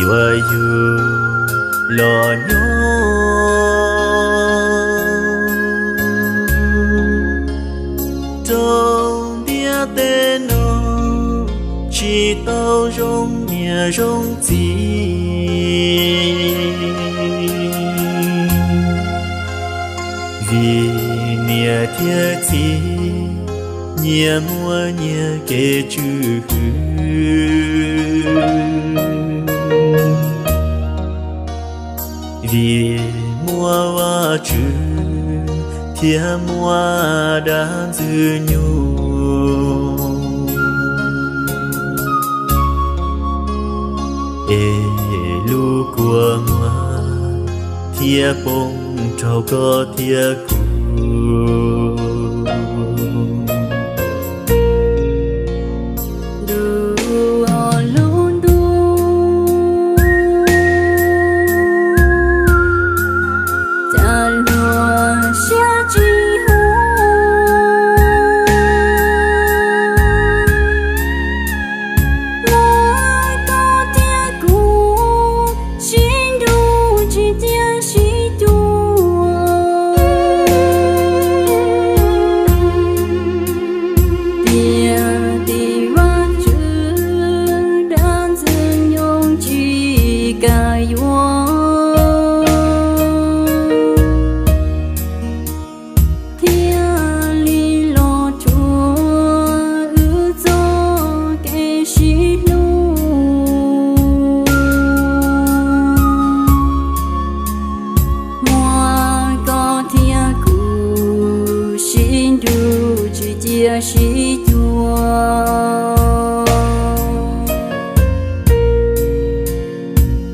Yuav yug los nyob rau ntiaj teb no, tsis tau zoo niam zoo txiv. Vim niam thiab txiv nyias muaj nyias kev tswj hwm. Vim muaj Vajtswv thiab muaj dab Ntxwg Nyoog, es lub kua muag thiaj poob rau koj thiab kuv. Ntuj, lub ntuj cas luag siab tsis huv, muab koj thiab kuv sib nrug tsis cia sib cuag. Tiag tim Vajtswv dab Ntxwg Nyoog tsis kam yuav, thiaj li los rhuav wb txoj kev sib hlub. Muab koj thiab kuv sib nrug tsis cia sib cuag.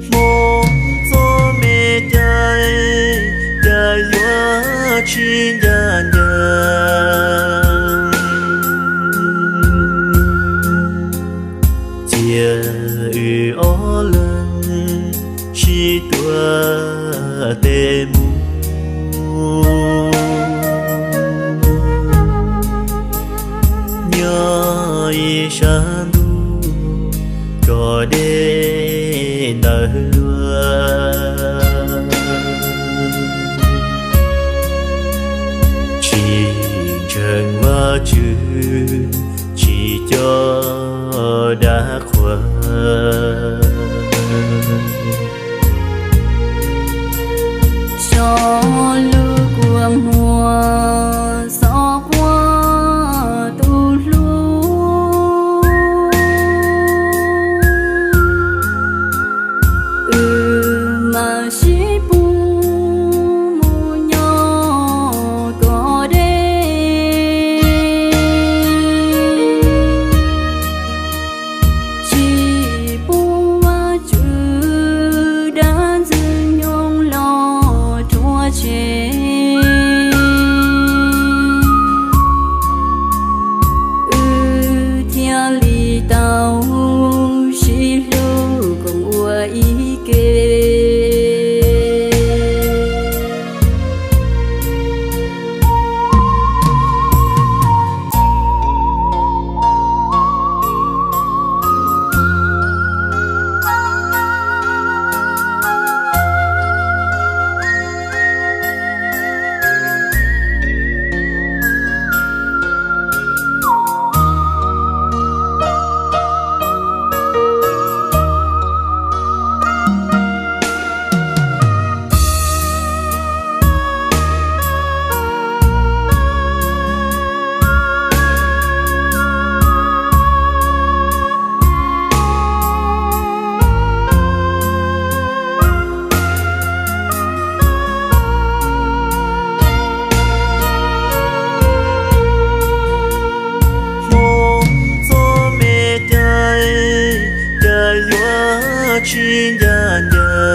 Hmoob txoj me cai, cas yuav tsis ncaj ncees. Cia wb ob leeg sib tuav tes mus, nyob ib sab ntuj kom deb ntawd luag. Tsis ntseeg Vajtswv, tsis coj dab qhuas, so lub kua muag xov quaj tus hlub. Wb mam sib pub mus nyob kom deb, tsis pub Vajtswv dab Ntxwg Nyoog los rhuav tshem. Wb thiaj li tau sib hlub koom ua ib ke. Hmoob txoj me cai, cas yuav tsis ncaj ncees.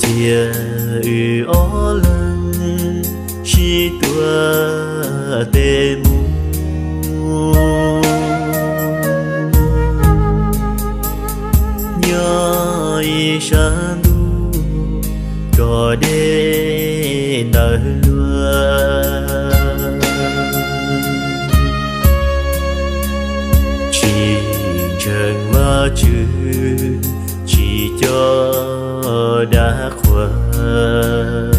Cia wb ob leeg sib tuav tes mus, nyob ib sab ntuj kom deb ntawd luag. Ntseeg Vajtswv tsis coj dab qhuas.